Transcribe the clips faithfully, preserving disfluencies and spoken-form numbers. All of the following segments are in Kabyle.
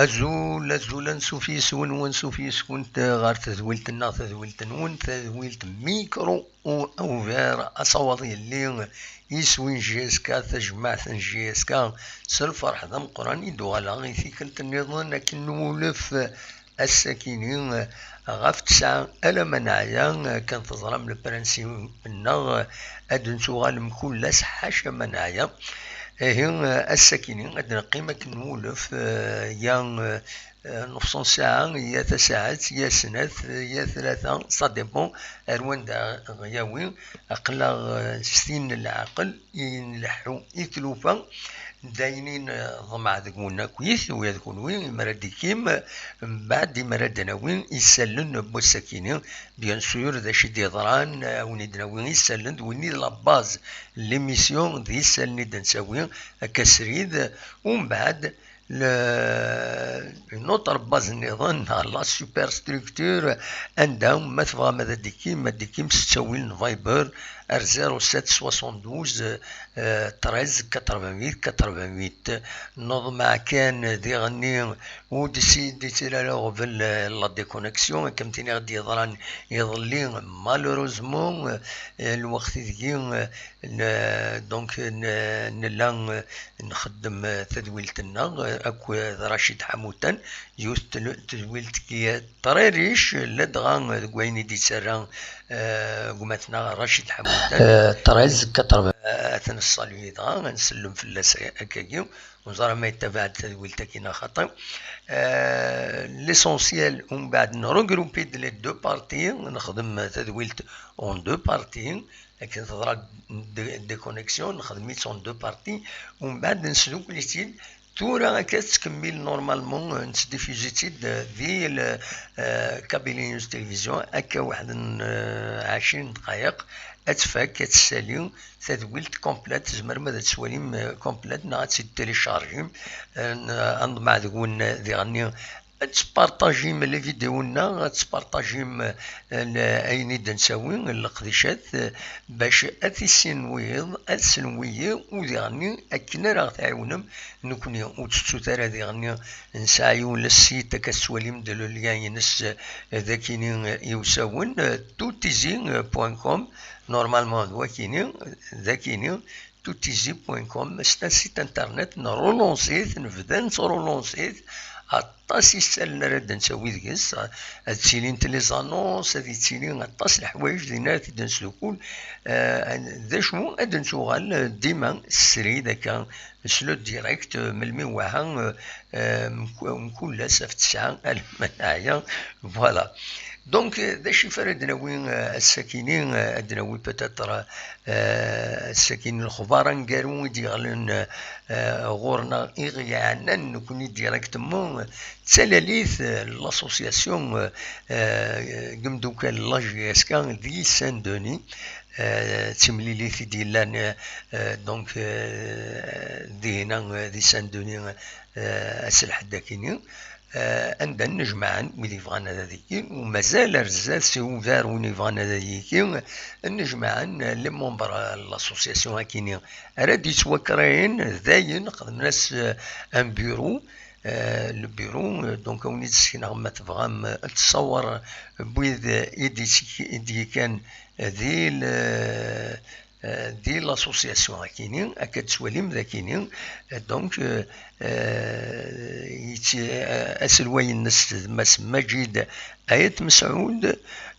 Azul, azul, ansuf yes-wen, wansuf yes-kent ɣer tedwilt-nneɣ, tadwilt-nwen, tadwilt Micro ouvert, asawaḍ yelli iswi n J S K, tajmaɛt n J S K, s lferḥ d ameqqran i d-uɣaleɣ i tikkelt nniḍen akken nwulef ass-akini ɣef tesɛa alamma neɛya, akken teẓram le principe-nneɣ, ad d-nettuɣal mkul ass ḥaca ma neɛya. Ihi, ass-akini ad d-neqqim akken nwulef, eh, ya, eh, nefṣen ssaɛa, ya tasaɛet, ya snat, ya tlata, ça dépend ar wanda ɣ-yawi. Aql-aɣ, eh, s tin n leɛqel i nleḥḥu i tlufa, d ayen i neḍmeɛ deg-wen akkit, ula d kunwi, imi ara d-ikkim, mbeɛd imi ara d-nawi isallen n wass-akini. Bien sûr, d acu i d-yeḍran, a wen-id-nawi isallen, d win i d la base n l'émission, d isallen i d-nettawi akka srid, umbeɛd, le, une autre base nniḍen, neɣ la superstructure, anda ma tebɣam ad d-ikkim, ad d-ikkim s ttawil n Viber ar zéro sept soixante-douze, euh, treize quatre-vingt-huit quatre-vingt-huit. Neḍmeɛ kan diɣenni ur d-, si-, d-yettili ara uɣbel, euh, la déconnexion, akken am tin i ɣ-d-yeḍran iḍelli, malheureusement, euh, lweqt ideg, euh, n-, donc, n-, nella, euh, nxeddem, euh, tadwilt-nneɣ, euh, akked Racid Ḥamutan, yiwet n tadwilt qui est très riche, ladɣa, euh, deg wayen i d-yettarra, euh, gma-tneɣ Racid Ḥamutan. Euh, treize quatre-vingts. Euh, ad t-nessaluy dɣa, ad nsellem fell-as akkagi. Ur neẓri ma yettabaɛ-d tadwilt-agi neɣ xaṭi. Euh, l'essentiel, umbeɛd nregroupi-d les deux parties, nexdem tadwilt en deux parties, akken teḍra d-, déconnexion, nexdem-itt en deux parties, umbeɛd nesdukkel-itt-id. Tura akka tettkemmil normalement, euh, nettdiffuzi-tt-id, euh, di le, euh, Kabylie News Télévision, akka waḥed n, euh, ɛecrin dqayeq, ad tfak, ad tessali tadwilt complète, tzemrem ad tt-twalim, euh, complète, neɣ ad tt-id-téléchargem, euh, n-, ad nḍmeɛ deg-wen, euh, diɣenni ad tpartajim les vidéos-nneɣ, ad tpartajim, euh, le-, ayen i d-nettawi, leqdicat, euh, bac ad t-issinen wiyiḍ, ad slen wiyiḍ, u diɣenni akken ara ɣ-tɛiwnem nekni. Ur tettut ara diɣenni nesɛa yiwen le site akka tettwalim-d le lien-ines, euh, d akini, euh, i usawen, euh, tout easy point com, normalement d wakini, d akini, tout easy point com, c'est un site internet, nrulunṣ-it, nebda nettrulanṣ-it, aṭas isallen ara d-nettawi deg-s, ad ttilint les annonces, ad yettili aṭas n leḥwayeǧ dinna ara t-id-nesdukul, eh, d acu ad d-nettuɣal, eh, dima srid akka, s le direct, eh, melmi waha, eh, eh, mk-, mkul ass ɣef tesɛa alamma neɛya, voilà. Donc, euh, d acu i ara d-nawi, euh, ass-akini, euh, ad d-nawi peut-être, euh, ass-akini lexbar aneggaru i d-yeɣlen, euh, euh, ɣur-neɣ, i ɣ-yeɛnan nekni directement, euh, d talalit, euh, n l'association, euh, euh, n yimeddukal n la J S K di Saint-Denis, euh, d timlilit i d-yellan, euh, euh, donc, euh, dihina, euh, di Saint-Denis, euh, ass n lḥedd akini. Eh, anda nnejmaɛen wid yebɣan ad ad-yekki, u mazal ar zdat si ugar win yebɣan ad ad-yekki, nnejmaɛen, eh, les membres, eh, n l'association akini ara d-yettwakrayen, dayen xedmen-as, eh, un bureau, eh, le bureau, eh, donc a wen-id-ssekneɣ ma tebɣam, eh, ad tessawer n wid, eh, i d-yettek-, i d-yekkan, eh, di le-, eh, di l'association akini, akka tettwalim d akini, eh, donc, eh, eh, yetti-, eh, aselway-nnes d Mass Majid Ayt Mesɛud,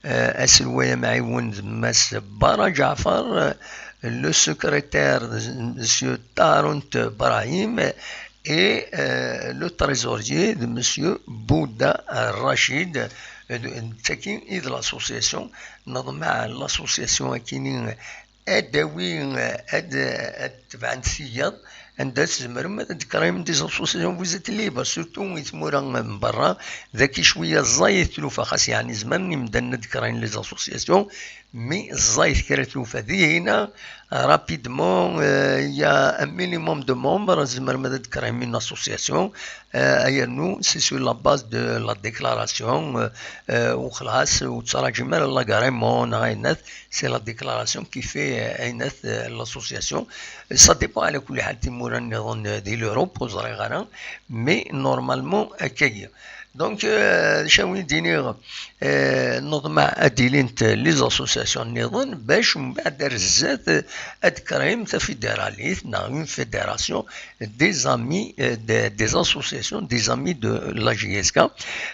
eh, aselway amɛiwen d Mass Bara Ǧaɛfar, eh, le secrétaire d Monsieur Tarent Brahim, et, eh, le trésorier d Monsieur Bouda Rachid, eh, d, d tagi i d l'association, neḍmeɛ l'association akini ad d-tawi, ad, ad tebɛent tiyaḍ, anda tzemrem ad d-créem des associations, vous êtes libre, surtout i tmura n berra, dagi cwiya ẓẓayet tlufa, xas yeɛni zemren imdanen ad d-créen les associations, mais ẓẓayet kra tlufa. Dihin, rapidement, euh, il y a un minimum de membres, tzemrem ad d-créem une association, euh, yernu c'est sur la base de la déclaration, euh, euh, u xlas, ur tettraǧim ara l'agrément neɣ ayen, c'est la déclaration qui fait, euh, ayen, euh, l'association. Ça dépend, ɛla kulli ḥal, timura nniḍen, euh, di l'Europe, ur ẓriɣ ara, mais normalement, akkagi. Donc, euh, d acu ara wen-d-iniɣ, euh, neḍmeɛ ad d-ilint les associations nniḍen, bac mbeɛd ar zdat, euh, ad d-créem tafideralit, neɣ une fédération des amis, euh, de, des associations des amis de la J S K.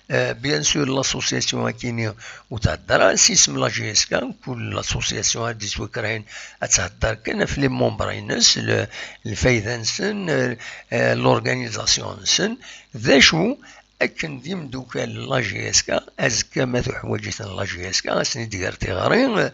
Euh, bien sûr, l'association akini ur thedder ara s yisem la J S K, kul l'association ad d-yettwakreen ad thedder kan ɣef les membres-ines, le, lfayda-nsen, euh, euh, l'organisation-nsen, d acu akken d imdukal n la J S K, azekka ma tuḥwaǧ-iten la J S K, ad sen-id-ger tiɣri, euh,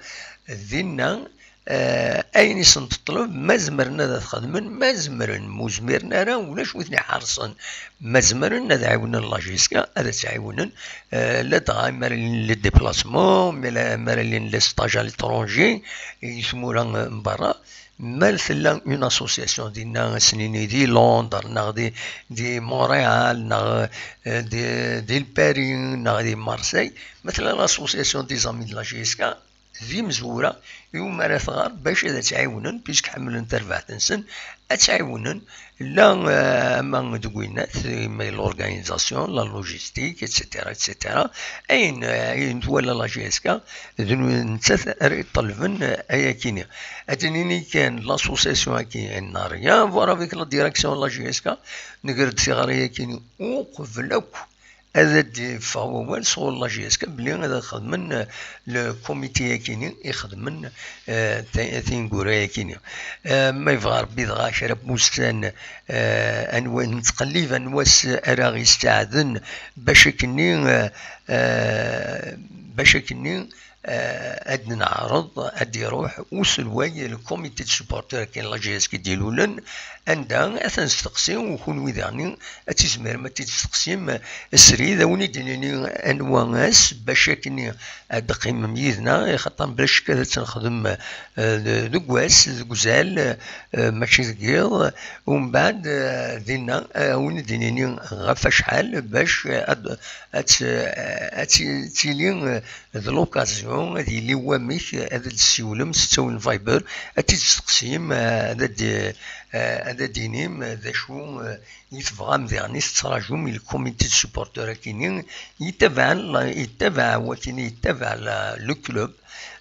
dinna, euh, ayen i sen-teṭleb, ma zemren ad t-xedmen, ma zemren, ma ur zmiren ara, ulac wi ten-iḥerṣen. Ma zemren ad ɛiwnen la J S K, ad tt-ɛiwnen, euh, ladɣa mi ara lin les déplacements, mi la, mi ara lin les stages à l'étranger, i tmura, euh, n berra, ma tella une association dinna, ad s-nini di Londres, neɣ di, di Montréal, neɣ, euh, di, di Paris, neɣ di Marseille, ma tella l'association des amis de la J S K, d imezwura iwumi ara tɣer bac ad tt-ɛiwnen, puisque ḥemmlen tarbaɛt-nsen, ad tt-ɛiwnen, la, euh, ama deg winnat, ma l'organisation, la logistique, et cetera, et cetera. Ayen, euh, ayen twala la J S K, d n-, nettat ara iṭelben, euh, ayakini. Ad d-nini kan, l'association-agi n'a rien à voir avec la direction de la J S K, nger-d tiɣri-yakini uqbel akk ad d-yeffeɣ wawal sɣur la J S K belli ad xedmen, euh, le comité-yakini ixedmen, euh, ti-, tineggura-yakini. Euh, ma yebɣa Rebbi dɣa kra n wussan, euh, anwa, nettqellib anwa ass ara ɣ-yessaɛden bac akkenni, euh, euh, bac akkenni, euh, ad neɛreḍ ad d-iruḥ uselway, le comité de supporters akken la J S K i d-ilulen, anda ad t-nesteqsi, u kunwi daɣni ad tizmirem ad t-id-testeqsim, eh, srid, ad wen-id-nini anwa ass, bac akkenni ad d-teqqimem yid-neɣ, ixaṭer bla ccek ad tt-nexdem, eh, de-, deg wass, deg uzal, eh, mačči deg yiḍ, umbeɛd, eh, dinna, eh, ad wen-id-nini ɣef acḥal, bac, eh, ad, ad t-, ad t-, tili, eh, d l'occasion, ad yili wamek ad d-tessiwlem s ttawil n Viber, ad t-id-testeqsim, eh, ad d-, eh, ad d-tinim, eh, d acu, eh, i tebɣam diɣen, i tettraǧum i le comité de supporters akini, yettabaɛ la, yettabaɛ wakini, yettabaɛ la, le club,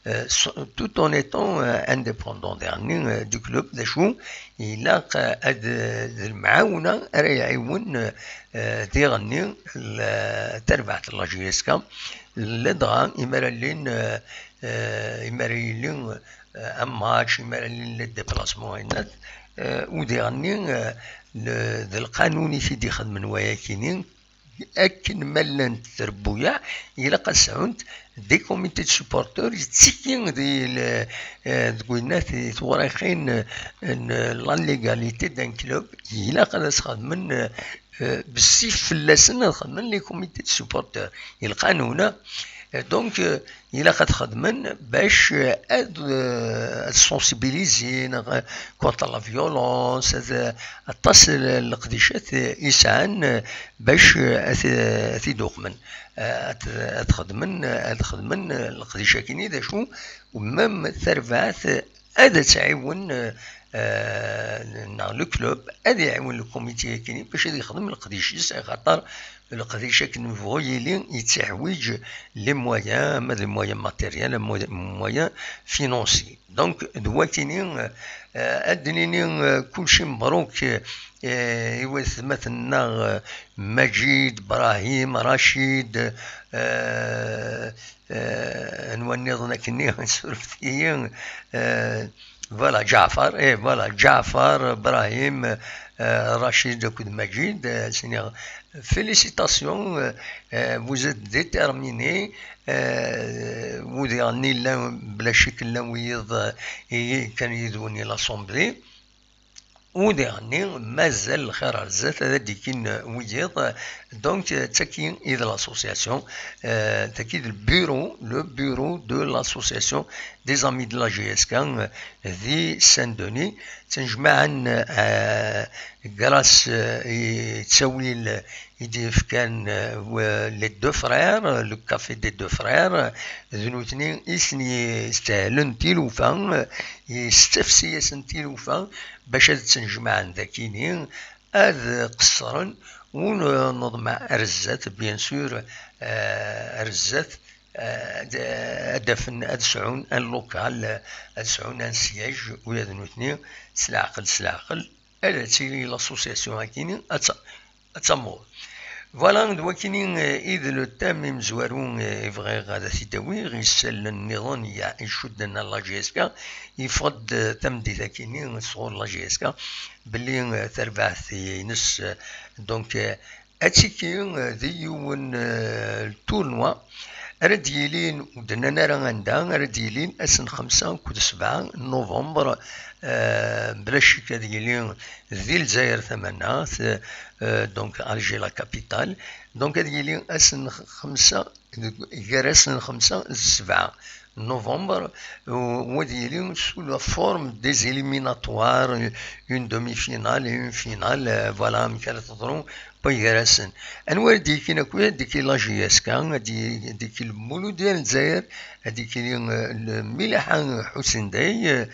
eh, s-, tout en étant, eh, indépendant diɣen, eh, du club, d acu ilaq, eh, ad, eh, d lemɛawna ara iɛiwen, eh, diɣen, le-, tarbaɛt n la J S K, ladɣa imi ara llin, eh, eh, imi ara yili, eh, un match, imi ara llin les déplacements, ayen, eh, u diɣen, eh, le-, d lqanun i t-id-ixedmen wayakini, akken ma llant trebbuyaɛ, ilaq ad sɛunt des comités de supporters, yettiki di le-, eh, deg winnat, di tewriqin, eh, n la légalité d'un club, ilaq ad as-xedmen, eh, eh, bessif fell-asen ad xedmen les comités de supporters. I lqanun, eh, donc, eh, ilaq ad xedmen bac, eh, ad, eh, ad sensibiliser, neɣ, eh, contre la violence, ad, eh, aṭas n leqdicat, eh, i sɛan, eh, bac, eh, ad, eh, ad t-id-uqmen. Eh, ad, ad xedmen, eh, ad xedmen, eh, leqdic-akini d acu, u même tarbaɛt, eh, ad tt-ɛiwen, eh, eh, neɣ le club, ad iɛiwen le comité-akini bac ad yexdem leqdic-is, axaṭer leqdic akken nebɣu yili, yettiḥwiǧ les moyens, ama d les moyens matériels, ama d les moyens financiers. Donc, d wakini, eh, ad d-nini, eh, kulci mebruk, eh, i watmaten-nneɣ, eh, Majid, Brahim, Rachid, eh, eh, anwa nniḍen akkenni, surfet-iyi, eh, voilà, Ǧaɛfar, eh, voilà, Ǧaɛfar, Brahim, eh, Rachid akked Majid, eh, ad s-iniɣ félicitations, eh, eh, vous êtes déterminés, eh, u diɣen llan, bla ccek llan wiyiḍ, eh, i kan yid-wen i l'Assemblée. U diɣenni, mazal lxir ar zdat, ad d-ikkin wiyiḍ. Donc, d tagi i d l'association, euh, d tagi d le bureau, le bureau de l'association des amis de la J S K, euh, di Saint-Denis. Ttnejmaɛen, euh, grâce, euh, i ttawil i d-yefkan, euh, les deux frères, le café des deux frères, d nutni i sen-yestahlen tilufa, euh, yestafsi-yasen tilufa bac ad ttnejmaɛen dakini, ad qeṣṣren, u n-, neḍmeɛ ar zdat, bien sûr, euh, ar zdat, euh, ad, ad afen, ad sɛun un local, euh, ad sɛun un siège, ula d nutni, s leɛqel, s leɛqel, ad tili l'association akini, ad tt-, ad tamur. Voilà, d wakini, euh, i d le thème imezwaru, euh, i bɣiɣ ad t-id-awiɣ, isallen nniḍen ya-, icudden ar la J S K, yeffeɣ-d, euh, tameddit akini sɣur la J S K, belli, euh, tarbaɛt-ines, euh, donc, euh, ad tiki, euh, di yiwen, euh, le tournoi, ara d-yilin, ur d-nnan ara anda, ara d-yilin ass n xemsa akked sebɛa novembre, euh, bla ccek ad yili di Lezzayer tamaneɣt, euh, donc Alger la capitale, donc ad yili ass n xemsa, gar ass n xemsa d sebɛa novembre, u-, u ad yili sous la forme des éliminatoires, une demi-finale et une finale, euh, voilà, amek ara teḍru, pas gar-asen. Anwa ara d-yekkin akk, ad d-yekki la J S K, ad d-, ad d-yekki Lmulud n Lezzayer, ad d-yekki, euh, le Milaḥa Ḥusin Day, euh,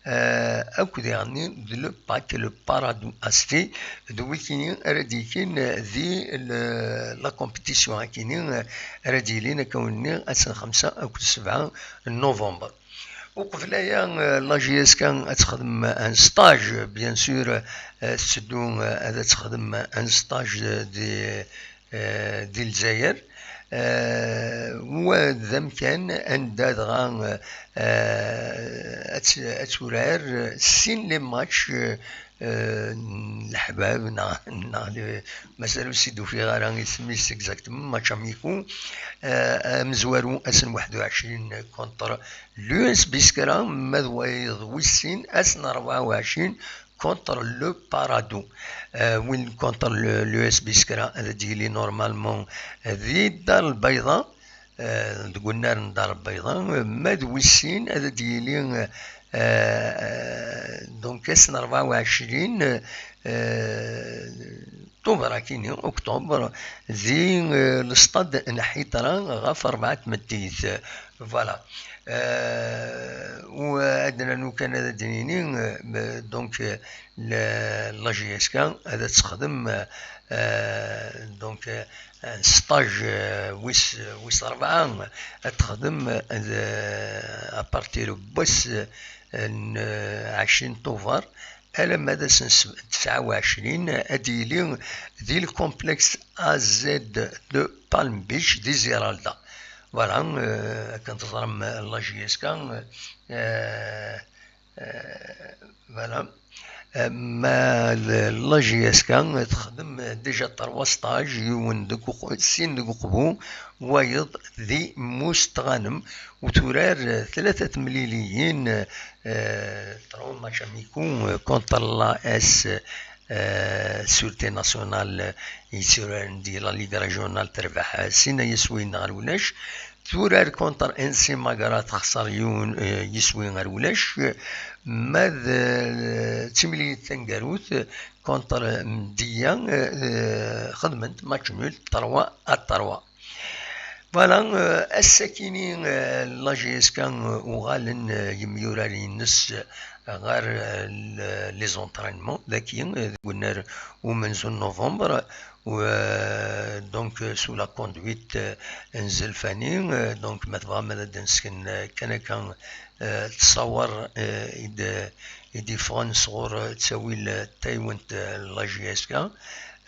euh, akked diɣenni d le pack, le Paradou Asti, d wikini ara d-yekkin di le, la compétition akini, euh, ara d-yilin akka wen-nniɣ ass n xemsa akked sebɛa novembre. Uqbel aya, euh, la J S K ad texdem un stage, bien sûr, euh, tetteddu, euh, ad texdem un stage di, euh, di Lezzayer. Euh, wa d amkan anda dɣa, euh, ad t-, ad turar sin les matchs, euh, euh, n leḥbab neɣ, neɣ le-, mazal ur s-id-ufiɣ ara isem-is exactement, match amico, euh, amezwaru ass n waḥed u ɛecrin contre l'U S Biskra, ma d wayeḍ wis sin ass n rebɛa u ɛecrin contre le Paradou. Euh, win contre le, l'U S Biskra ad d-yili normalement di Dar Lbayḍa, euh, deg unnar n Dar Lbayḍa, euh, ma d wis sin ad d-yili, euh, euh, donc ass n rebɛa u ɛecrin, euh, Tubeṛ akini, octobre, di, euh, le stade n Ḥitra ɣef rebɛa tmeddit. Voilà. Euh, u ad nernu kan ad d-nini, euh, donc, euh, la, la J S K ad texdem, euh, donc, euh, un stage, euh, wis, wis rebɛa, ad texdem, euh, à partir n wass, euh, n, euh, ɛecrin Tubeṛ, alamma d ass n s-, tesɛa u ɛecrin, ad yili di le complexe A Z de Palm Beach, di Ziralda. Voilà, euh, akken teẓram, la J S K, euh, euh, voilà. Euh, ma l-, la J S K texdem déjà trois stages, yiwen deg uq-, sin deg Uqbu, wayeḍ di Mustɣanem, u turar, euh, tlata temliliyin, euh, trois matchs amicaux, euh, contre l'A S, euh, Sûreté Nationale, euh, yetturaren di la Ligue Régionale, terbeḥ, euh, sin yiswiyen ɣer ulac. Turar contre N C Magra, texṣer yiwen, euh, yiswi ɣer ulac. Ma d, euh, timlilit taneggarut, euh, contre Mdiya, euh, euh, xedment match nul, trois à trois. Voilà, euh, ass-akini, euh, la J S K, euh, uɣalen, euh, yemyurar-ines, euh, ɣer, euh, le-, les entraînements, daki, euh, deg unnar umenzu n novembre, u, euh, donc, euh, sous la conduite, euh, n Zelfani, euh, donc, ma tebɣam ad d-nesken, euh, kan akka, euh, ttṣawer, euh, i d-, i d-yeffɣen sɣur, euh, ttawil, euh, taywent, euh, la J S K,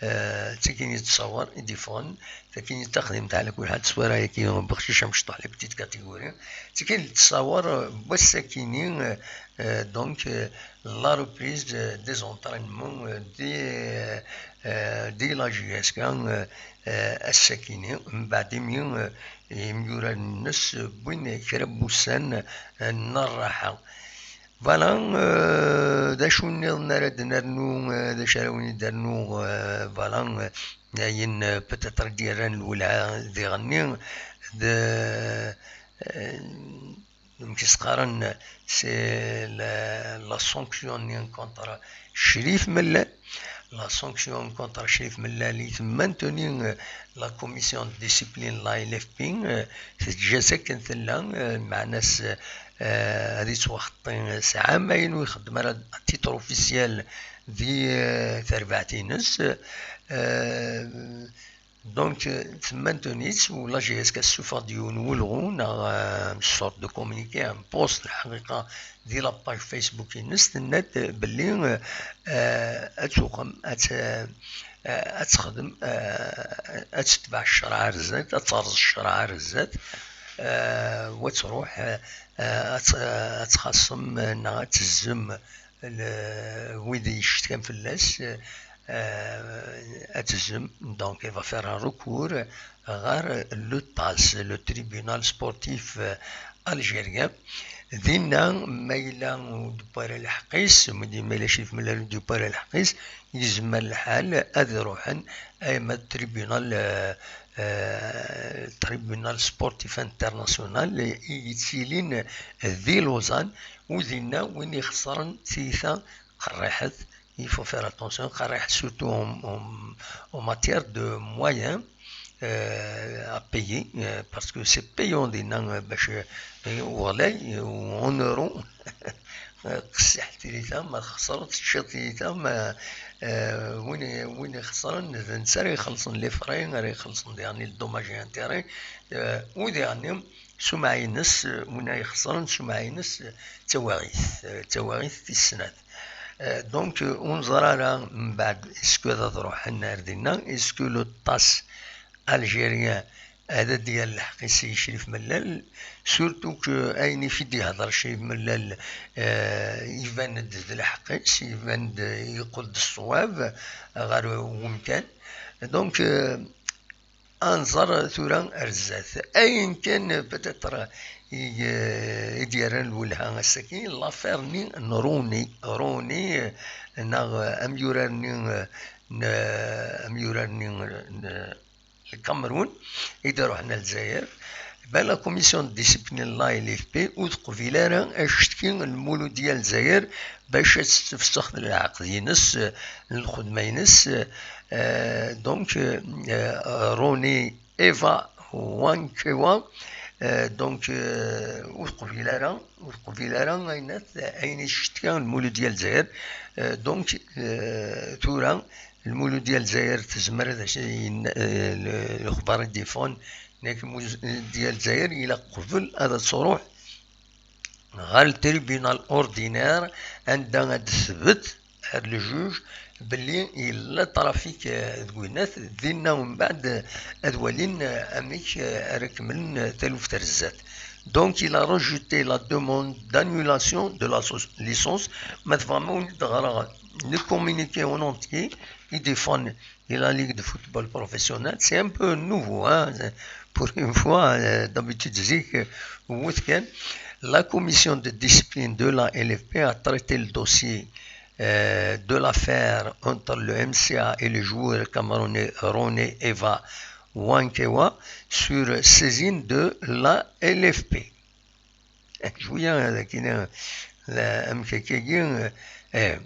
euh, d tikini ttṣawer i d-yeffɣen, takini d taxdimt ɛla kul ḥal, ttṣwira-yagi beqcic amecṭuḥ, les petites catégories. Tikin ttṣawer, euh, wass-akini, euh, euh, donc, euh, la reprise, euh, des entraînements, euh, di, euh, euh, di la J S K, euh, euh, ass-akini, mbeɛd imi, euh, imyurar-nnes wwin kra n wussan, euh, n rraḥa. Voilà, euh, d acu nniḍen ara d-nernu, euh, d acu ara wen-id-rnu, euh, voilà, euh, ayen, euh, peut-être i d-yerran lwelha diɣenni d, euh, amek i s-qqaren, c'est la, la sanction-nni contre Crif Mellal. La sanction contre Crif Mellal i temmanteni, euh, la commission de discipline n la L F P, euh, teǧǧa-tt akken tella, euh, meɛna-s, euh, ad yettwaxeṭṭi s ɛam ayen ur ixeddem ara à titre officiel di, euh, terbaɛt-ines. Euh, Donc, euh, temmanteni-tt, u la G S K tessufeɣ-d yiwen n welɣu, neɣ, euh, une sorte de communiqué, un post, lḥaqiqa, di la page Facebook-ines, tenna-d belli, euh, euh, ad tuɣem, ad t-, euh, ad texdem, euh, ad tetbeɛ ccreɛ ar zdat, ad terẓ ccreɛ ar zdat, euh, u ad truḥ, euh, euh, ad t-, ad txaṣṣem, euh, neɣ ad tezzem le-, wid yecetkan fell-as, euh, ad tezzem. Donc, elle va faire un recours ɣer le TAS, le Tribunal Sportif, euh, Algérien. Dinna, ma yella ur d-yewwi ara lḥeqq-is, ma yella Crif Mellal ur d-yewwi ara lḥeqq-is, yezmer lḥal ad ruḥen ayma d tribunal, euh, euh, Tribunal Sportif International i yettilin di Lausanne, u dinna win ixesren tiyita qerriḥet, il faut faire attention, qerriḥet surtout en, en, en matière de moyens, euh, à payer, euh, parce que c'est payant dinna, euh, bac, euh, ɣlay, euh, en euros. Qessiḥ tiyita, ma txesreḍ, teččiḍ tiyita, ma, euh, win, win ixesren, d netta ara ixellṣen les frais, ara ixellṣen diɣen les dommages et intérêts, euh, u diɣen, sumɛa-ines, win ay ixesren, sumɛa-ines, d tawaɣit, d tawaɣit tis snat. Euh, donc, euh, ur neẓri ara mbeɛd, est-ce que ad ruḥen ar dinna, est-ce que le TAS algérien ad d-yerr lḥeqq-is i Crif Mellal, surtout que ayen i d-yehder Crif Mellal, euh, iban-d d lḥeqq-is, iban-d yeqqel-d ṣṣwab ɣer wemkan. Donc, euh, ad nẓer tura ar zdat. Ayen kan, peut-être, i, i d-yerran lwelha ass-agi, l'affaire-nni n Roni. Roni, neɣ amyurar-nni n, amyurar-nni n Lkamerun, i d-iruḥen ar Lezzayer. Ben, la commission de discipline n la L F P ur teqbil ara acetki n Lmuludya Lezzayer bac ad tessefsex leɛqed-ines, n lxedma-ines. Euh, donc, euh, Roni Eva Wankewa, euh, donc, euh, ur teqbil ara, ur teqbil ara ayen, ayen i tcetka Lmuludya Lezzayer. Euh, donc, euh, tura, Lmuludya Lezzayer tezmer ad as-, yen-, euh, le-, lexbar i d-yeffɣen, nekk Lmuludya Lezzayer ilaq qbel ad truḥ ɣer le tribunal ordinaire, anda ad d-tbet ar le juge belli yella trafic, euh, deg winnat, dinna umbeɛd, euh, ad walin, euh, amek, euh, ara kemmlen, euh, taluft ar zdat. Donc, il a rejeté la demande d'annulation de la so-, licence. Ma tebɣam ad wen-d-ɣreɣ le communiqué en entier, i d-yeffɣen di la Ligue de football professionnel. C'est un peu nouveau, hein, pour une fois, euh, d'habitude, zik, euh, wwet kan. La commission de discipline de la L F P a traité le dossier, euh, de l'affaire entre le M C A et le joueur camerounais Roni Eva Wankewa sur saisine de la L F P. Cwiya, dagi, la, amek akkagi, eh.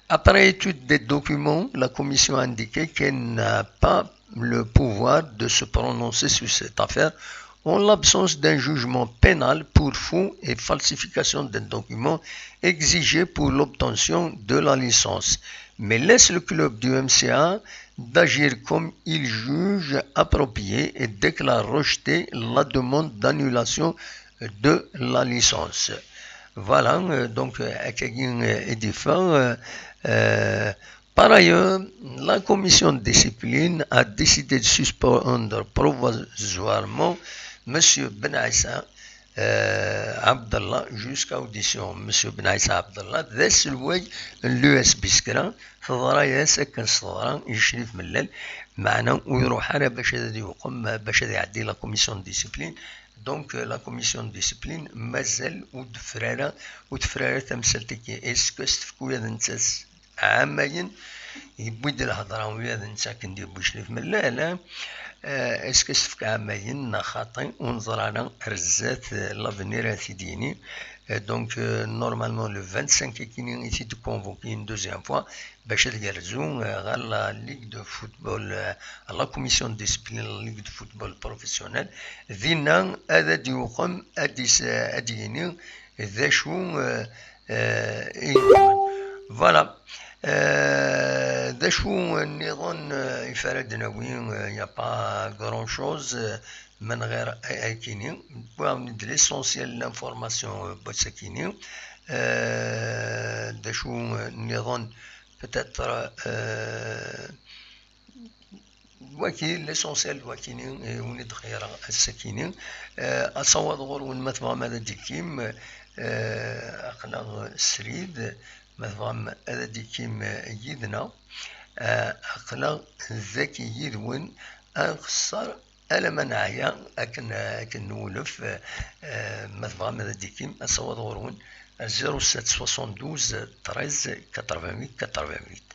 Après étude des documents, la commission a indiqué qu'elle n'a pas le pouvoir de se prononcer sur cette affaire en l'absence d'un jugement pénal pour faux et falsification d'un document exigé pour l'obtention de la licence, mais laisse le club du M C A d'agir comme il juge approprié et déclare rejeter la demande d'annulation de la licence. Voilà, euh, donc, euh, akkagi, euh, i d-yeffeɣ, euh, euh, par ailleurs, la commission de discipline a décidé de suspendre provisoirement Monsieur Ben Issa, euh, Abdallah jusqu'à audition. Monsieur Ben Issa Abdallah, d aselway n l'U S B Skra, teḍra-yas akken s-teḍra i Crif Mellal, meɛna ur iruḥ ara bac ad yewqem, bac ad iɛeddi la commission de discipline. Donc, euh, la commission de discipline, mazal ur d-tefri ara, ur tefri ara tamsalt-agi. Est-ce que s-tefka ula d nettat ɛamayen? Yewwi-d lhedra ula d netta akken d-yewwi Crif Mellal, hein? Euh, est-ce que s-tefka ɛamayen neɣ xaṭi? Ur neẓri ara, ar zdat, euh, l'avenir ad t-id-yini. Euh, donc, euh, normalement, le vingt-cinq akini i t-id-convoqué une deuxième fois, bac ad yerzu, euh, ɣer la Ligue de football, euh, la commission de discipline, la Ligue de football professionnel. Dinna, ad d-yuqem, ad d-is-, ad d-yini d acu, euh, euh, i yuqmen. Voilà. Euh, d acu nniḍen, euh, i fara d-nawi, euh, y a pas grand chose, euh, من غير أكيني. Bon, l'essentiel, l'information, euh, بوتساكيني. Euh, d acu, euh, nniḍen, peut-être, euh, waki, l'essentiel, wakini, euh, uni d-xeyyreɣ ass-akini. Euh, asawaḍ ɣur-wen ma tebɣam ad d-ikim, euh, aql-aɣ srid, ma tebɣam ad d-ikim, euh, yid-neɣ, euh, aql-aɣ dagi yid-wen, ad nqeṣṣer alamma neɛya akken, akken nwulef, eh, ma tebɣam ad d-ikim, asawaḍ ɣur-wen, zéro sept soixante-douze treize quatre-vingt-huit quatre-vingt-huit.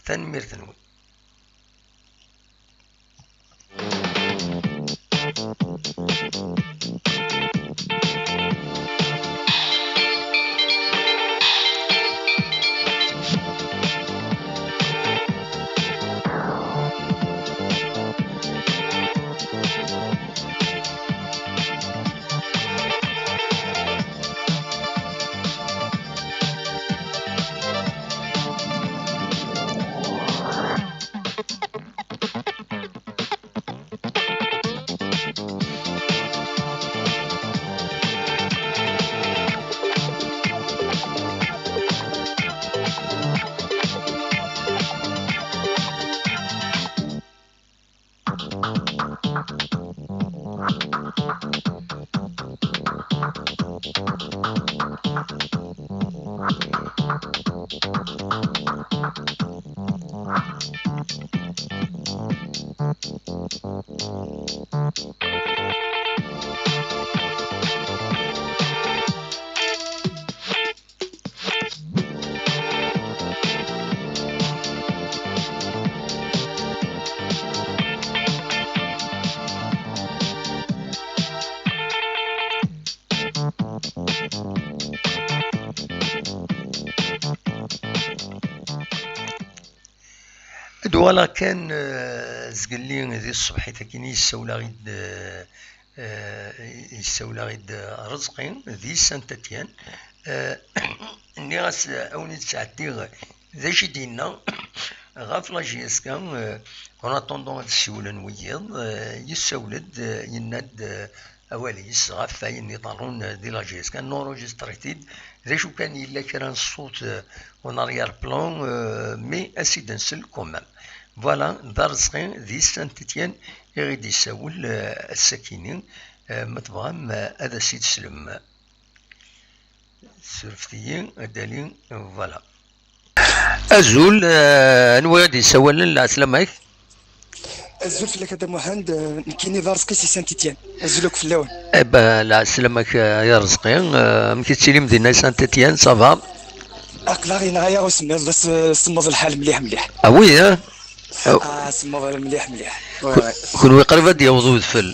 Tanemmirt-nwen. Ad uɣaleɣ kan, eh, zgelli di tṣebḥit akkin i yessawel-aɣ-id, eh, eh, yessawel-aɣ-id Rezqi di Saint-Étienne. Eh, nniɣ-as, eh, awen-id-sɛeddiɣ d acu i d-yenna ɣef la J S K, eh, en attendant ad ssiwlen wiyiḍ, eh, yessawel-d, eh, yenna-d, eh, awal-is ɣef wayen iḍerrun di la J S K, nurujistri-t-id. D acu kan, yella kra n ṣṣut, eh, en arrière-plan, eh, mais ad s-id-nsel quand même. Voilà, d Arezqi di Saint-Étienne i ɣ-id-yessawel, eh, ass-akini, eh, ma tebɣam, eh, ad as-id-teslem. Surfet-iyi, ad d-ali, voilà. Azul, eh, anwa i d-yessawalen, lɛeslama-k? Azul fell-ak a Dda Muḥend, eh, nekkini d Arezqi si Saint-Étienne. Azul akk fell-awen. Eh ben, lɛeslama-k, eh, ay Arezqi, eh, amek i tettilim dinna i Saint-Étienne, ça va? Aql-aɣ yenɣa-yaɣ usemmiḍ, d as-, semmeḍ lḥal mliḥ mliḥ. Ah oui, hein? Ah, semmeḍ mliḥ mliḥ. Ouais, ouais. Kenwi qrib ad d-yaweḍ udfel.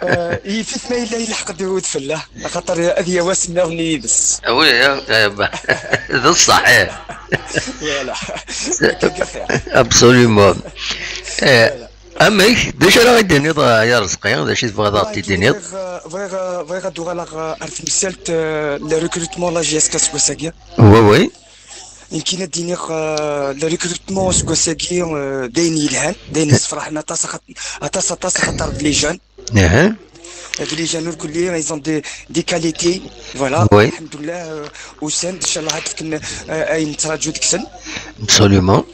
Eh, yif-it ma yella yelḥeq-d udfel, ah, axaṭer ad yawi asemmiḍ-nni yid-s. Ah oui, eh, eh, bah, d ṣṣeḥ, eh. Voilà. Absolument. Eh, voilà. Amek? D acu ara ɣ-d-tiniḍ, eh, ay Arezqi? D acu i tebɣiḍ ad ɣ-t-id-tiniḍ? Bɣiɣ, eh, bɣiɣ, eh, bɣiɣ ad d-uɣaleɣ, eh, ar temsalt, eh, le recrutement la J S K aseggas-agi. Oui, oui. Nekkini ad d-iniɣ, eh, le recrutement aseggas-agi, eh, d ayen yelhan, d ayen yessefraḥen aṭas, axat-, aṭas, aṭas, axaṭer d les jeunes. Aha. D les jeunes irkelli, ils ont des, des qualités. Voilà. Oui. Alḥemdullah, eh, usan-d, inchallah ad fken, eh, ayen nettraǧu deg-sen. Absolument.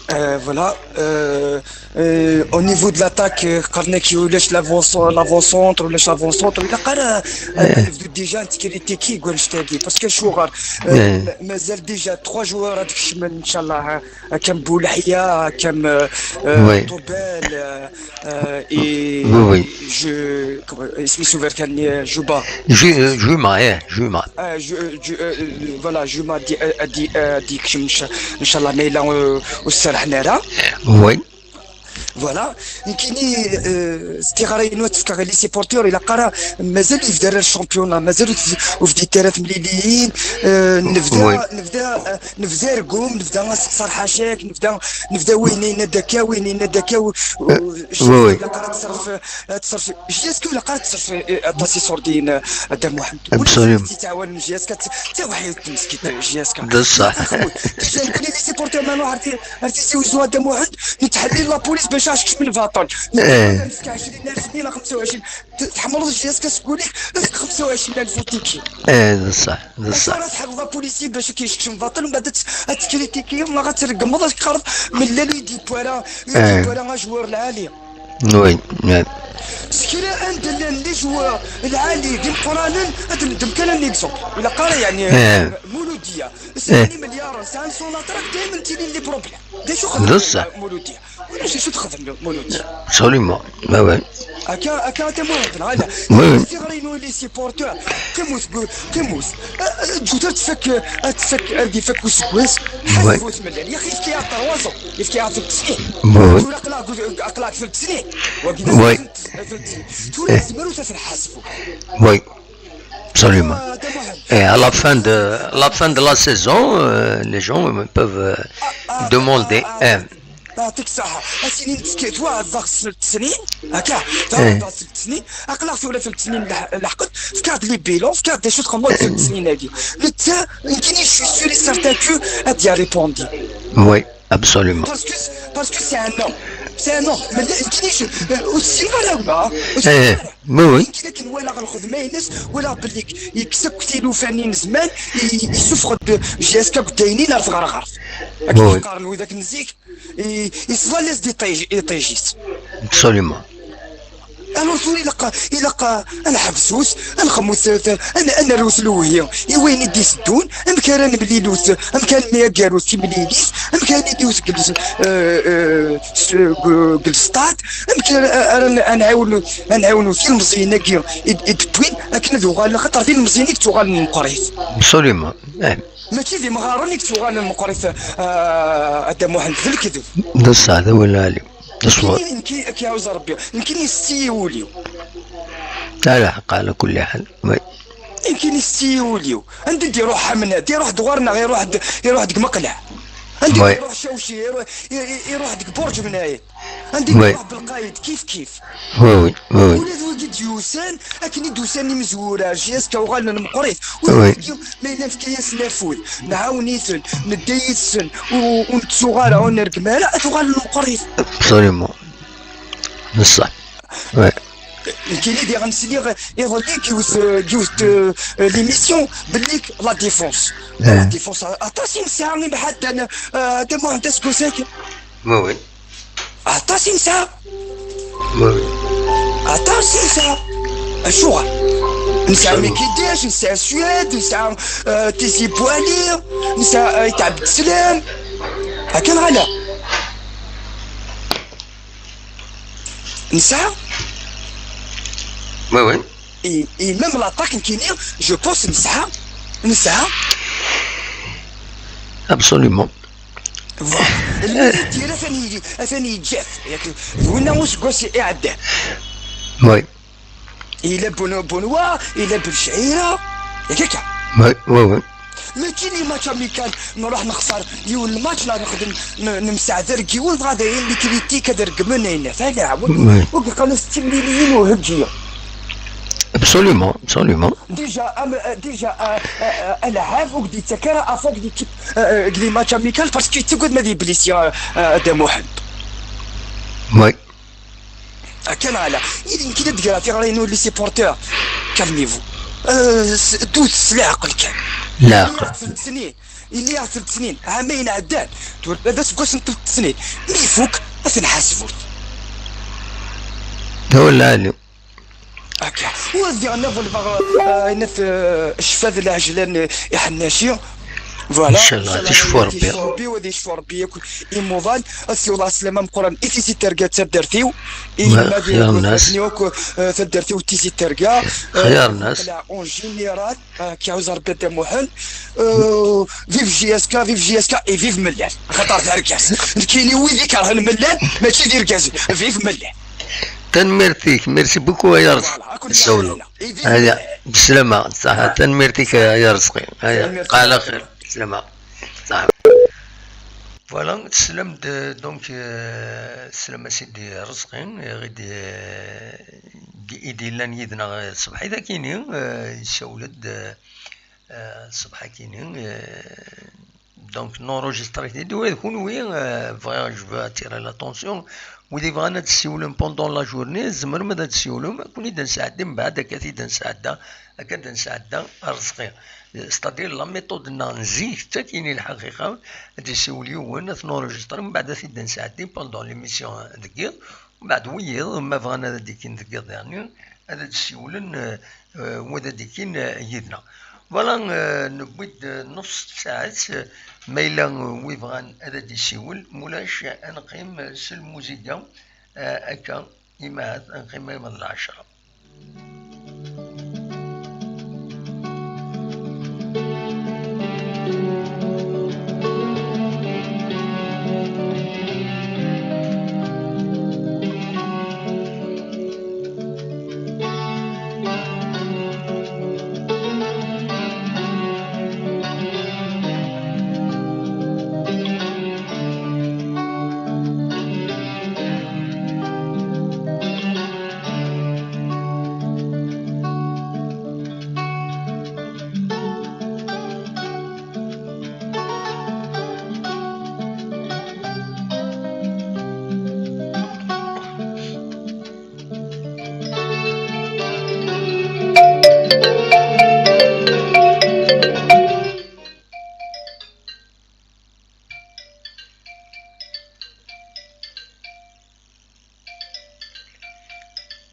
Euh, voilà. Euh, euh, au niveau de l'attaque, euh, قرنيكي ولاش l'avant-centre، ولاش l'avant-centre، ولا قرا، euh, نبدو déjà نتكريتيكي كوالشتاكي، parce que شوغر، euh, مازال déjà trois joueurs هذاك الشمال إن شاء الله، آه، كم بولحية، كم، آه، آه، طوبال، آه، آه، et je، اسمي سوفر كان، آه، جوبا. Ju-، euh, Juma, eh, Juma. آه، جو-، جو-، آه، voilà، جوما دي، آه، دي، آه، دي كشم إن شاء، إن شاء الله ما إلا، آه، والسرح نارا. Oui. Voilà. يمكنني، آه، استغارة إنه تفكر les supporters إلا قرا مازال يفدر الشامبيونا، مازال يفدي تلات مليليين. آه، نبدا، oui. نبدا، آه، نبدا رقوم، نبدا نسقسر حاشاك، نبدا، نبدا وين ينادك، وين ينادك، و-، و-، oui, oui. إلا قرا تصرف، آه، تصرف. جي اس كي ولا قرا تصرف، آه، باسي سوردين، آه، دام واحد. Absolument. تعاون جي اس كي، حتى واحد يتمسكي جي اس كي. بصح. ديجا يقول لي les supporters مالو، عرفتي، عرفتي سي وزو هذا موحد، يتحلي لابوليس باش عاشكش من فاطن. إيه. عشرين ألف دينار، خمسة وعشرين، ت-، تحمل جي اس كي تقول لك خمسة وعشرين ألف تيكي. إيه، بصح، بصح. راه تحل لابوليسي باش كيشكش من فاطن، ومن بعد ت-، تكريتيكي، ما غترقم، ما غتقرب من لا لي دي بوارا، إيه. دي بوارا جوار العالي. Oui, oui. سكري عندنا لي جوار العالي دي مقرانن، هاد ندم كان ليكزومبل. ولا قال يعني، إيه. مولودية. سعني مليار، سعني سوناتراك، دايمًا تيلي لي بروبليم. دي شو خدم بصح. مولودية؟ ولا شي شو تخدم مولودية؟ Absolument. Oui, oui. هكا، هكا انت مهم، هذا. Oui, oui. سي غير ينوي لي سيبورتور. تموت، قو-، تموت. أه، أه، جوتر تفك، أه، تفك، أه، دي فك وسكويس. Oui. حسبوا ثمانية. يا أخي، يفتي على تروازو. يفتي على ثلاث سنين. Oui, oui. ولا قلع، قلع ثلاث سنين. وقيلا Oui. ثلاث سنين. تولي إيه. زمرو تفرح حسبوا. Oui. Absolument. آه، هذا مهم. Et à la fin de, à la fin de la saison, euh, les gens peuvent, euh, آه، آه، demander. آه، آه. يعطيك الصحة. أسيني نتسكيت واحد ضغط ثلاث سنين. هكا. إيه. ضغط ثلاث سنين. أقلع في ولا ثلاث سنين لح-، لحقت. فكاد لي بيلون، فكاد دي شوت خمو ثلاث سنين هادي. لتا، يمكن يشوي سوري سارتان كو، هاد يا ريبوندي. Oui. Absolument. Parce que, parce que c'est un homme. C'est un homme. ما يمكنش. والسيلفا لا ولا. إيه، oui, oui. يمكن لكن ولا غنخذ ماينس، ولا باللي يكسب كثير فنانين زمان، ي-، يسفخد جي اس كا قداينين لا تغرغر. Oui, oui. قارن وذاك نزيك، ي-، يصلى لي دي طيج-، يطيجيس. Absolument. الوغ تولي لقى، لقى، انا حبسوس، انا خموس، انا، انا روس لوهيه، اي وين يدي سدون، ام كان انا بلي لوس، ام كان ميا كاروس كي بلي ليس، ام كان يدي وس جلس، آه، آه، س-، جو-، جلس طاد، ام كان، آه، انا، انا عاون، انا عاون في المزينه كي يد-، يدبوين، لكن ذو غال خاطر في المزينه كتو غال المقريف. Absolument. إيه. ماشي ذي مغارني كتو غال المقريف، آه، هذا محمد في الكذب. بصح هذا ولا عليك. تصور. يمكن، يمكن، كي يعوز ربي، يمكن يستيوليو. لا، لا، حق على كل حال. Oui. يمكن يستيوليو. عندي دي روح حمنا، دي روح دوارنا، غير روح د-، يروح ديك مقلع. عندي Oui. دي روح شوشي، يروح، ي-، ي-، يروح ديك برج منايل. عندي دي Oui. روح بالقايد، كيف كيف. Oui, oui, oui, oui. ولاد ولد يوسان، اكن يدوسان مزورة، جي اس كا وغالنا المقريف. Oui. ما إلا في كياس نافوذ، نعاونيثن، ندايثن، و-، ونتسوغارا، ونرقمارا، أتوغال نقريف. Absolument. بصح. Ouais. كاين اللي غنسلي غ-، يظل لي كيوت، كيوت، آه، ليميسيون بالليك لا ديفونس. لا ديفونس، أطاس نساعة بحد أنا، آه، هذا ما عندها سكوساكي. Oui, oui. عطاسي نسعى. Oui, oui. عطاسي نسعى. الشغل. نسعى ميكيديش، نسعى السويد، نسعى، آه، تيزي بوالي، نسعى، آه، يتعب السلام. هكا غلا. نسعى. Oui, oui. Et, et même l'attaque, كيني، je pense نسعى. نسعى. Absolument. الميدي ديالها ثاني، ثاني يتجاف، ياك؟ وينا وسكواس يعدى. Oui. إلا بونو-، بونوا، إلا بالشعيرة، ياك هكا؟ Oui, oui, oui. ماشي لي ماتش أميكال نروح نخسر يوم الماتش، لا نخدم ن-، نمسع ذا رجيون غادي اللي كريتيك هذا رقمنا هنا، فلا عاود. Oui. وقال ستين مليون وهجية. Absolument, absolument. ديجا، أم-، ديجا، آه، آه، آه، ألعاب وقدي تكرا أفوق دي كيب، آه، آه، قدي ماتش أميكال باسكو تقعد ما دي بليسيا، آه، آه، دا محمد. Oui. آه، كان على. إذا كده تقرا في غرينو لي سيبورتور. كالميفو. آه، س-، دوت سلاح عقل كان. لا. فهمتني؟ Ini-aɣ-d tlata snin, ɛamayen ɛeddan, tura d aseggas n tlata snin. Mi ifuk, ad t-nḥasbut. D awal lɛali. Akka. U ad diɣen abu lbaɣ, eh, ayen at, eh, ccfa d lɛejlan, eh, iḥennaci. Voilà. Inchallah, ad icfu Rebbi. Ad icfu Rebbi, ad icfu Rebbi akk imuḍan. Ad siwḍeɣ sslam ameqqran i Tizi Terga d taddart-iw. I yemma d xyar nnas. Akk, eh, taddart-iw d Tizi Terga. Eh, xyar nnas. En général. Ah, kiɛuz Rebbi a Dda Muḥend. Euh, vive J S K, vive J S K et vive Mellal. Axaṭer d argaz. Nekkini wid ikerhen Mellal, mačči d irgazen. Vive Mellal. Tanemmirt-ik, merci beaucoup ay arẓ. Voilà, ad ken-ssawleɣ. Et vive Mellal. Aya, beslama, ṣaḥa, tanemmirt-ik ay arẓqi. Aya, tanemmirt. Qal axir, beslama. Ṣaḥa. Voilà, teslam-d, donc, euh, teslam a Sidi Ṛezqi, i ɣ-id-, i d-, i d-yellan yid-neɣ, eh, ṣṣbeḥ-agi-ni, eh, yessawel-d, eh, eh, ṣṣbeḥ-agi-ni, eh, donc, nenregistré-t-id, ula d kunwi, eh, bɣiɣ, je veux attirer l'attention, wid yebɣan ad d-ssiwlen pendant la journée, tzemrem ad d-ssiwlem, ad ken-id-nesɛeddi mbeɛd, akka ad t-id-nesɛedda, akka ad d-nesɛedda Arezqi. C'est-à-dire, la méthode-nneɣ n zik, d takini lḥaqiqa, ad d-yessiwel yiwen, ad t-nregistré, mbeɛd ad t-id-nesɛeddi pendant l'émission deg yiḍ, mbeɛd wiyiḍ, ma bɣan ad d-ikkin deg yiḍ, yeɛni, ad d-ssiwlen, eh, eh, wa ad d-ikkin, eh, yid-neɣ. Voilà, eh, newwi-d, eh, nus tsaɛet, eh, ma yella, eh, wi bɣan ad d-yessiwel, mulac, eh, ad neqqim, eh, s lmuziga, eh, akka, imahat ad neqqim arma d lɛecṛa.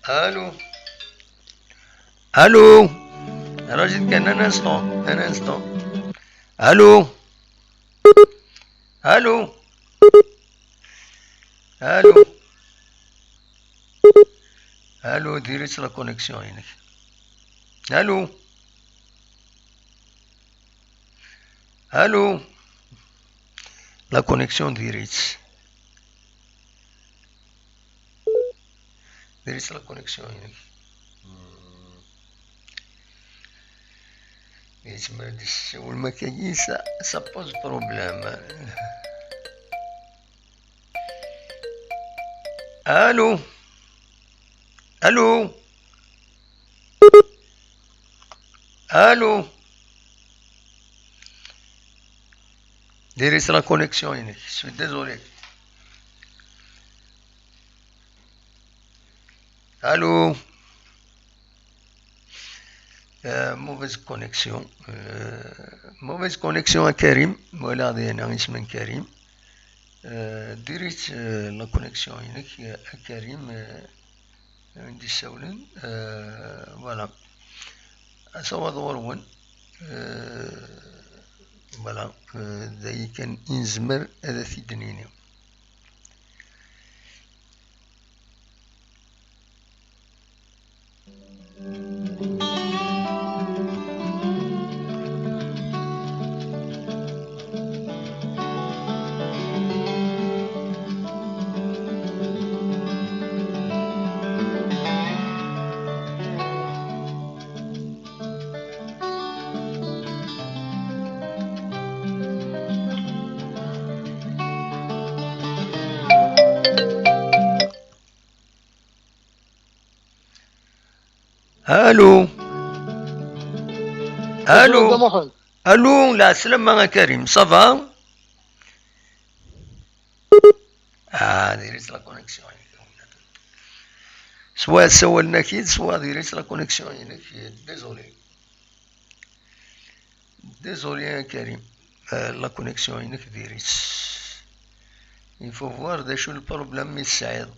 Allô ? Allô ? Rajid kan, un instant, un instant. Allô ? Allô ? Allô ? Allô, diri-tt la connexion-inek. Allô ? Allô ? La connexion diri-tt. Diri-tt la connexion-inek. Hmm. Yezmer ad d-yessiwel makagi, ça, ça pose problème. Allô ? Allô ? Allô ? Diri-tt la connexion-inek. Je suis désolé. Allô ? Euh, mauvaise connexion. Euh, mauvaise connexion a Karim. Voilà, d-yenna isem n Karim. Euh, diri-tt, euh, la connexion-inek, euh, a Karim, euh, win d-issawlen, euh, voilà. Asawaḍ ɣur-wen, euh, voilà, euh, d ayi kan i nezmer ad t-id-nini. Allô. Allô. Allô, la salama a Karim, ça va? Ah, diri-tt la connexion. Soit ssawalen-ak-id, soit diri-tt la connexion-inek. Désolé. Désolé a Karim. la connexion-inek diri-tt. Il faut voir d acu le problème i tesɛiḍ.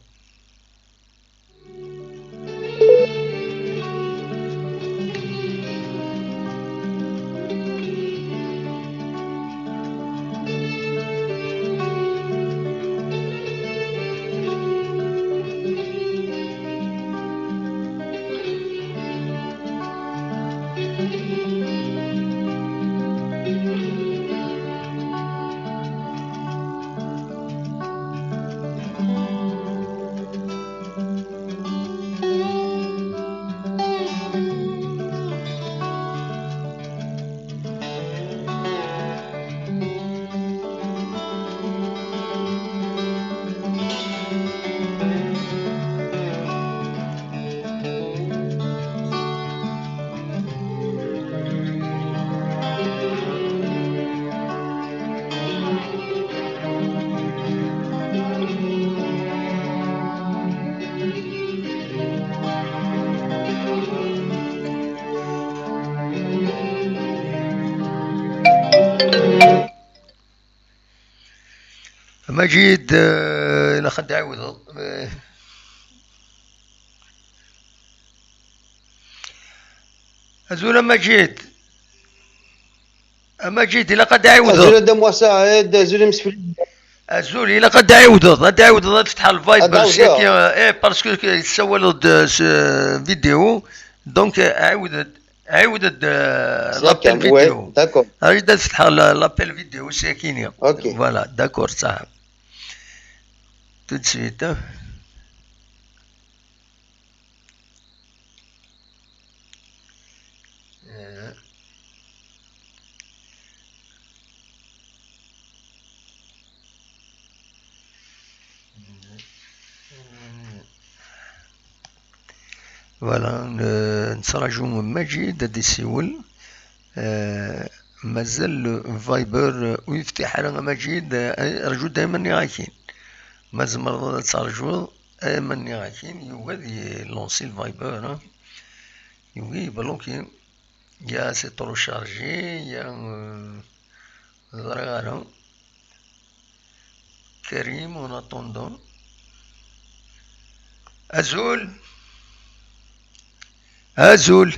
Maǧid, eh, ilaq ad d-ɛiwdeḍ. Eh. Azul a Maǧid. A Maǧid, ilaq ad d-ɛiwdeḍ. Azul a Dda Musa, eh, azul imseflid. Azul, ilaq ad d-ɛiwdeḍ, ad d-ɛiwdeḍ ad tfetḥeḍ Viber, ad ɛiwdeɣ. C'est que, eh, parce que tessawaleḍ-d s vidéo, donc, eh, ɛiwed-d, ɛiwed-d, eh, l'appel vidéo. D'accord. Ɛiwed ad tfetḥeḍ la-, l'appel vidéo, c'est kini. Ok. Voilà, d'accord, ça. Tout de suite, hein. Eh. Voilà, n-, nettraǧu Maǧid ad d-isiwel. Eh, mazal Viber, eh, ur yeftiḥ ara a Maǧid, eh, rǧu dayma nniɣ-ak-in. Ma tzemreḍ ad terǧuḍ, eh, ma nniɣ-ak-in, yugi ad yelunsi Viber, eh. Yugi yebluki. Ya c'est trop chargé, ya, euh, ẓriɣ ara. Karim, en attendant. Azul. Azul.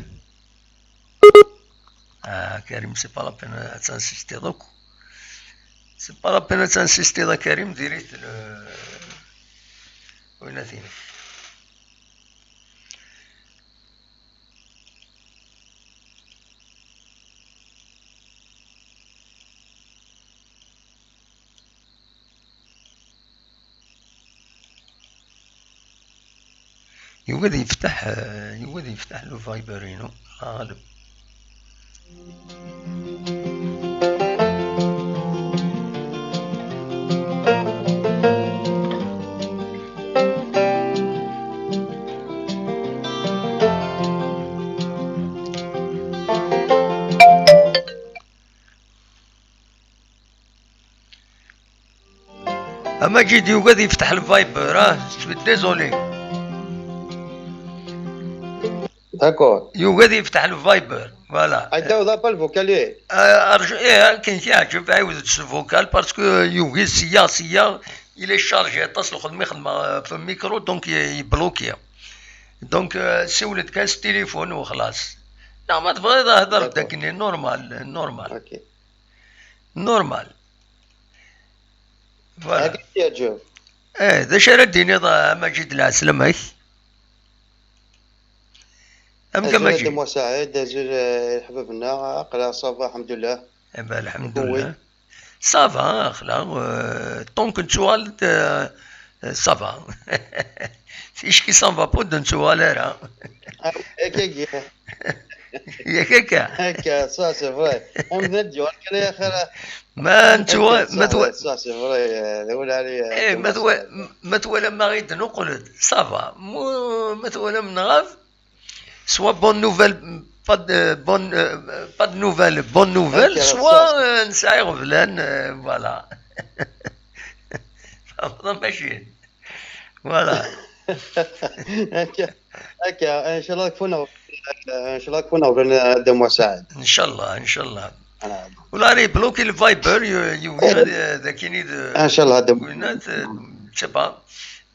Ah, Karim, c'est pas la peine ad tinsistiḍ akk. C'est pas la peine ad tinsistiḍ a Karim, diri-t le, winna-t-inek. Yugi ad yefteḥ, eh, yugi ad yefteḥ le Viber-inu, Alla ɣaleb. A Maǧid, yugi ad yefteḥ le Viber, ah, je suis désolé. D'accord. Yugi ad yefteḥ le Viber, voilà. Ad d-tawiḍ appel vocal, eh? Ah, arju, eh, akken k-yeɛǧeb, ɛiwed-d s vocal, parce que yugi sya, sya, il est chargé, aṭas lxedma i xedmeɣ, euh, f micro, donc i, yebloki. Donc, euh, siwel-d kan s téléphone u xlas. Neɣ ma tebɣiḍ hder-d. D'accord. Akken, normal, normal. Ok. Normal. Voilà. Akka i yeɛǧeb. Eh, d acu ara d-tiniḍ a Maǧid, lɛeslama-k? Amek a Maǧid? Azul a Dda Musaɛid, azul, eh, leḥbab-nneɣ, aql-aɣ ça va, alḥemdulillah. Eh ben, alḥemdulillah. Ça va, aql-aɣ, euh, tant que nettuɣal-d, euh, ça va. Ticki ça va pas, ur d-nettuɣal ara. Ah, akkagi. Yak akka. Akka, ça c'est vrai. Amdan d-yuɣal kan ay axir. Ma nettuɣal, ma twa-, ça c'est vrai, euh, d awal ɛli, euh, eh, ma twa-, ma twalam ma ɣ-id-nuqel-d, ça va. Mu-, ma twalam nɣab, soit bonne nouvelle, pas de, bonne, euh, pas de nouvelle, bonne nouvelle, soit, euh, nesɛa iɣeblan, euh, voilà. Tfehmeḍ a Maǧid? Voilà. Akka, akka, inchallah ad k-funeɣ, inchallah ad k-funeɣ ben Adam Wasaɛid. Inchallah, inchallah. Voilà. Ula ara yebloki le Viber, yu- yugi ad d-akini d. Inchallah, d- Winat, euh, je sais pas.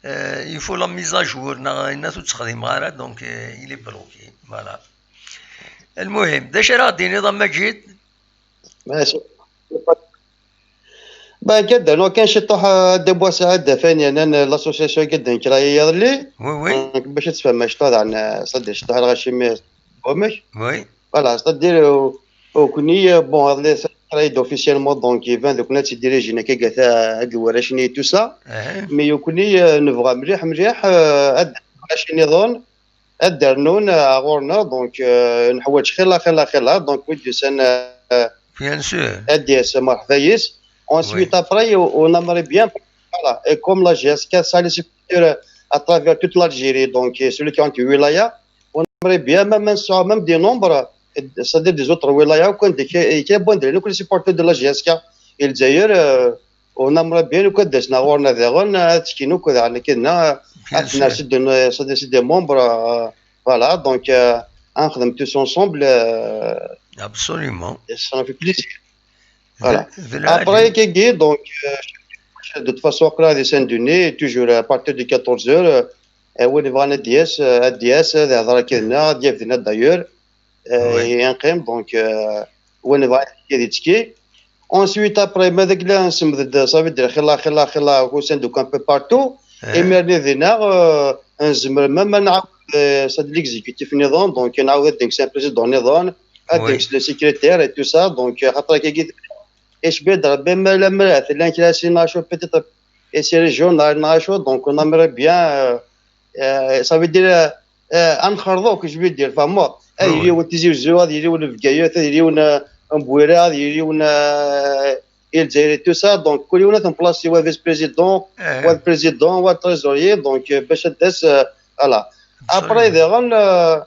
Euh, il faut la mise à jour, neɣ yenna-t ur ttexdimeɣ ara, donc, euh, il est bloqué. Voilà. Lmuhim, d acu ara ɣ-d-tiniḍ a Maǧid? Maca. Ben, akka d-rnu kan ciṭuḥ, euh, Dda Buɛsaɛid, d afayen yernan, euh, l'association akka d-nekkra iḍelli. Oui, oui. Donc, bac ad tfehmem ciṭuḥ, daɣen, euh, c'est-à-dire ciṭuḥ lɣaci mi, amek? Oui. Voilà, c'est-à-dire, euh, ukni, euh, bon, iḍelli, c'est-à-dire officiellement, donc, iban d ukni ad tidirijin akka gata, ag warrac-nni et tout ça. Mais ukni, euh, nebɣa mliḥ, mliḥ, euh, ad warrac-nniḍen, ad d-rnun, euh, ɣur-neɣ, donc, euh, neḥwaǧ xilla, xilla, xilla, donc, wid d-yusan, euh, bien sûr, ad d-yas, merḥba yis. Ensuite, oui, après, on, on aimerait bien, voilà, et comme la G S K, ça, les supporters, euh, à travers toute l'Algérie, donc, euh, sur les quarante-huit wilayas, on aimerait bien, même, même, même des nombres, euh, c'est-à-dire des autres wilayas, quand des, des, des, bon, des, les supporters de la G S K, et d'ailleurs, euh, on aimerait bien, quoi, des, na, on a des, on a, qui nous, quoi, on a, qui n'a, bien sûr, c'est des, c'est des membres, euh, voilà, donc, euh, on tous ensemble, euh, absolument, ça fait plaisir. Voilà. Après, kagi, donc, euh, de toute façon, aql-aɣ di Saint-Denis, toujours à partir de quatorze heures, euh, euh, win yebɣan ad d-yas, euh, ad d-yas, ad ihḍer akked-neɣ, ad d-yaf dinna d'ailleurs, euh, oui, et un crime, donc, euh, win yebɣan ad yettekki. Ensuite, après, ma d agla, nsemmed-d, ça veut dire, xilla, xilla, xilla, usan-d un peu partout. Imir-nni dinna, euh, nzemmer même ad nɛawed, euh, ça d l'exécutif nniḍen, donc, nɛawed ad d-nekkes un président nniḍen, ad d-nekkes le secrétaire et tout ça, donc, euh, xaṭer akkagi, icbi-d Rebbi, ma lemmer tella kra si nacu, peut-être, et si régional, nacu, donc, on aimerait bien, euh, euh, ça veut dire, euh, euh, ad nxerḍ akk, je veux dire, fehmeḍ? Ad yili yiwen Tizi Uzzu, ad yili yiwen Bgayet, ad yili yiwen, euh, Mbwira, ad yili yiwen, euh, i Lezzayer et tout ça, donc, kul yiwen ad t-nplasi, wa vice-président, wa d président, wa d trésorier, donc, euh, bac ad d-tas, euh, voilà. Après, daɣen, euh,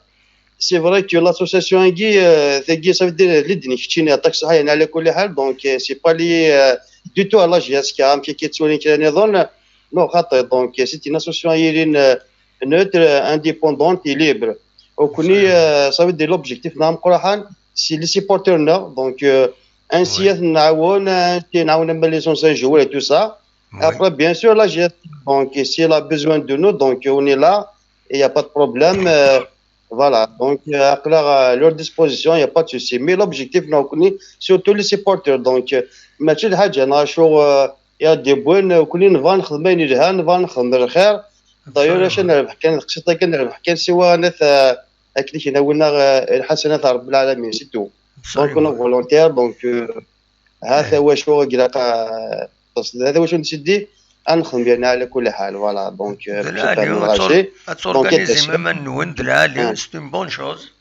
c'est vrai que l'association-agi, euh, tagi, ça veut dire, li d-nekk keččini, aṭak ṣṣeḥḥa, yani, ɛla kulli ḥal, donc, euh, c'est pas lié, euh, du tout à la G S K, amek akka i ttwalin kra nniḍen, non, xaṭi, donc, euh, c'est une association, euh, neutre, euh, indépendante et libre. Ukni, euh, ça veut dire, l'objectif-nneɣ ameqqran, c'est les supporters-nneɣ, donc, euh, ainsi ad nɛawen, ainsi nɛawen même les anciens joueurs et tout ça. Après, bien sûr, la G S K, donc, si elle a besoin de nous, donc, on est là, il n'y a pas de problème. Euh, voilà, donc, euh, aql-aɣ à leur disposition, il n'y a pas de souci. Mais l'objectif, donc, surtout les supporters, donc, euh, mačči d lḥaǧa neɣ acu, euh, i aɣ-d-yewwin, euh, nekkni nebɣa nexdem ayen yelhan, nebɣa nexdem lxir. D'ailleurs, acu ad nerbeḥ kan, taqsiṭ-agi ad nerbeḥ kan, siwa ad naf, euh, akken i k-nawin, euh, lḥasanat n Rebbi lɛalamin, c'est tout. Donc, on est volontaire, donc, euh, ha-t-a wacu i ilaq, euh, hata wacu nesseddi, ad nexdem yerna ɛla kulli ḥal, voilà, donc, euh, d lɛali, ad tor-, ad torganizim iman-nwen, d lɛali, c'est une bonne chose.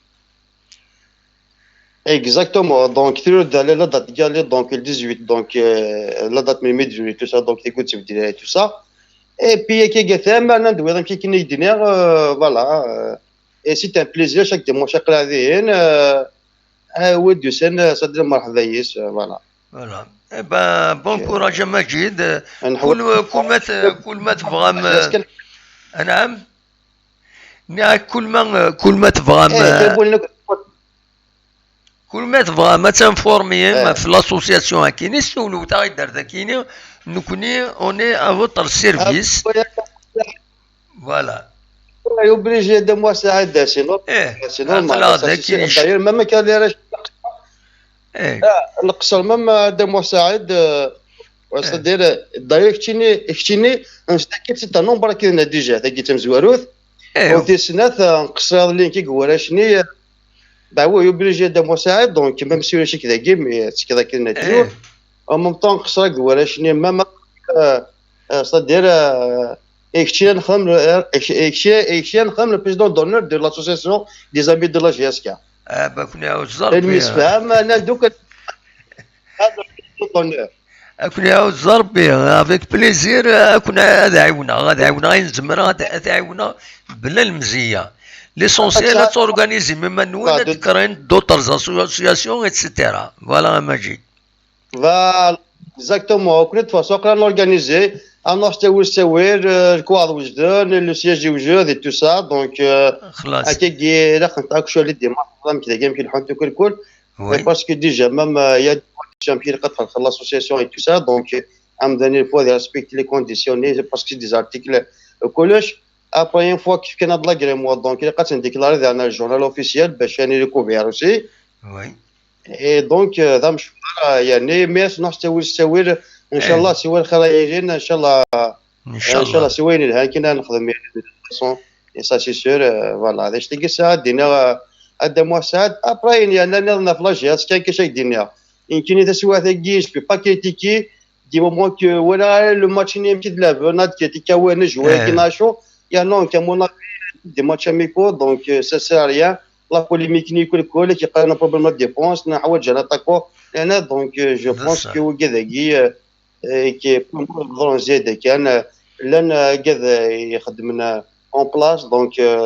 Exactement, donc, tu as la date, donc, le dix-huit, donc, euh, la date limite, tout ça, donc, écoute, tu veux dire, tout ça. Et puis, euh, voilà, euh, et c'est un plaisir, chaque dimanche, à Claudine, euh, euh, oui, du Seine, euh, ça dit مرحبا يس, euh, voilà. Voilà. Eh ben, bon courage à Majid. Kul, kul ma t-, kul ma tebɣam, euh, anɛam. Nniɣ-ak kul ma, kul ma tebɣam, eh, euh, kul ma tebɣam ad tinformim ɣef l'association akini, siwlet-aɣ-d ar dakini, nekkni, on est à votre service. Voilà. Obligé de moi, Saïd, sinon, eh, sinon, aql-aɣ dagi. D'ailleurs, même quand les eh, nqeṣṣer même, euh, Dda Muḥ Saɛid, euh, c'est-à-dire, euh, d'ailleurs, keččini, keččini, c'est un nombre qui est déjà, tagi d tamezwarut. Eh, u tis snat, euh, nqeṣṣer iḍelli nekk deg warrac-nni, euh, bah oui, obligé Dda Muḥ Saɛid, donc, même si ulac-ik dagi, mais, euh, tekkiḍ akken ad d-yur. En même temps, nqeṣṣer deg warrac-nni, même, euh, euh, c'est-à-dire, euh, et keččini ad nexdem, euh, et keččini ad nexdem le président d'honneur de l'association des amis de la G S K. Ah, bah, ad ken-iɛawed Rebbi. Nemsefham, nnan-d akk ad, ad, ad, ad, ad, ad ken-iɛawed Rebbi, avec plaisir, ad ken-, ad ɛiwneɣ, ad ɛiwneɣ ayen zemreɣ, ad, ad ɛiwneɣ bla lemzeyya. L'essentiel, ad torganizim iman-nwen, ad d-kkrem d'autres associations, et cetera. Voilà, a Majid. Voilà, exactement. Au plus, de toute façon, on organise, on a acheté le, le siège et tout ça. Donc, euh, xlas. Akkagi, la, actuellement, démarre, كي دايما كي نحط كل كل. Oui. Parce que déjà, même, euh, il y a des gens qui regardent l'association et tout ça, donc, euh, à un moment donné, il faut respecter les conditions, parce que des articles, euh, collège. Après, une fois qu'il y a de l'agrément, donc, il y a un déclaré dans le journal officiel, ben, je suis recouvert aussi. Oui. Et donc, euh, ذا مشوار، يعني، mais sinon, c'est oui, c'est oui, إن شاء الله، c'est oui، خير يجينا، إن شاء الله. إن شاء الله. إن شاء الله، c'est oui، نلها كنا نخدم، يعني، de toute façon. Et ça, c'est sûr, euh, voilà. هذا شتي قصة، دينا، آه، هذا مو سعد. Après، يعني، أنا نظن في لاجي، هذا كان كي شيء دينا. يمكن إذا سوى هذا كي، je peux pas critiquer, du moment que ولا le match نيم كي دلاب، ناد كريتيكا وين نجوي، كي ناشو. يا non, كان مون، des matchs amicaux, donc, euh, ça sert à rien. La polémique نيكو الكل، كي قالنا problème de défense، نحوج على attaquant. أنا، donc, euh, je pense que وكذا كي، آه، كي بون زيادة كان، آه، لان، آه، قاعد يخدمنا en place, donc, آه،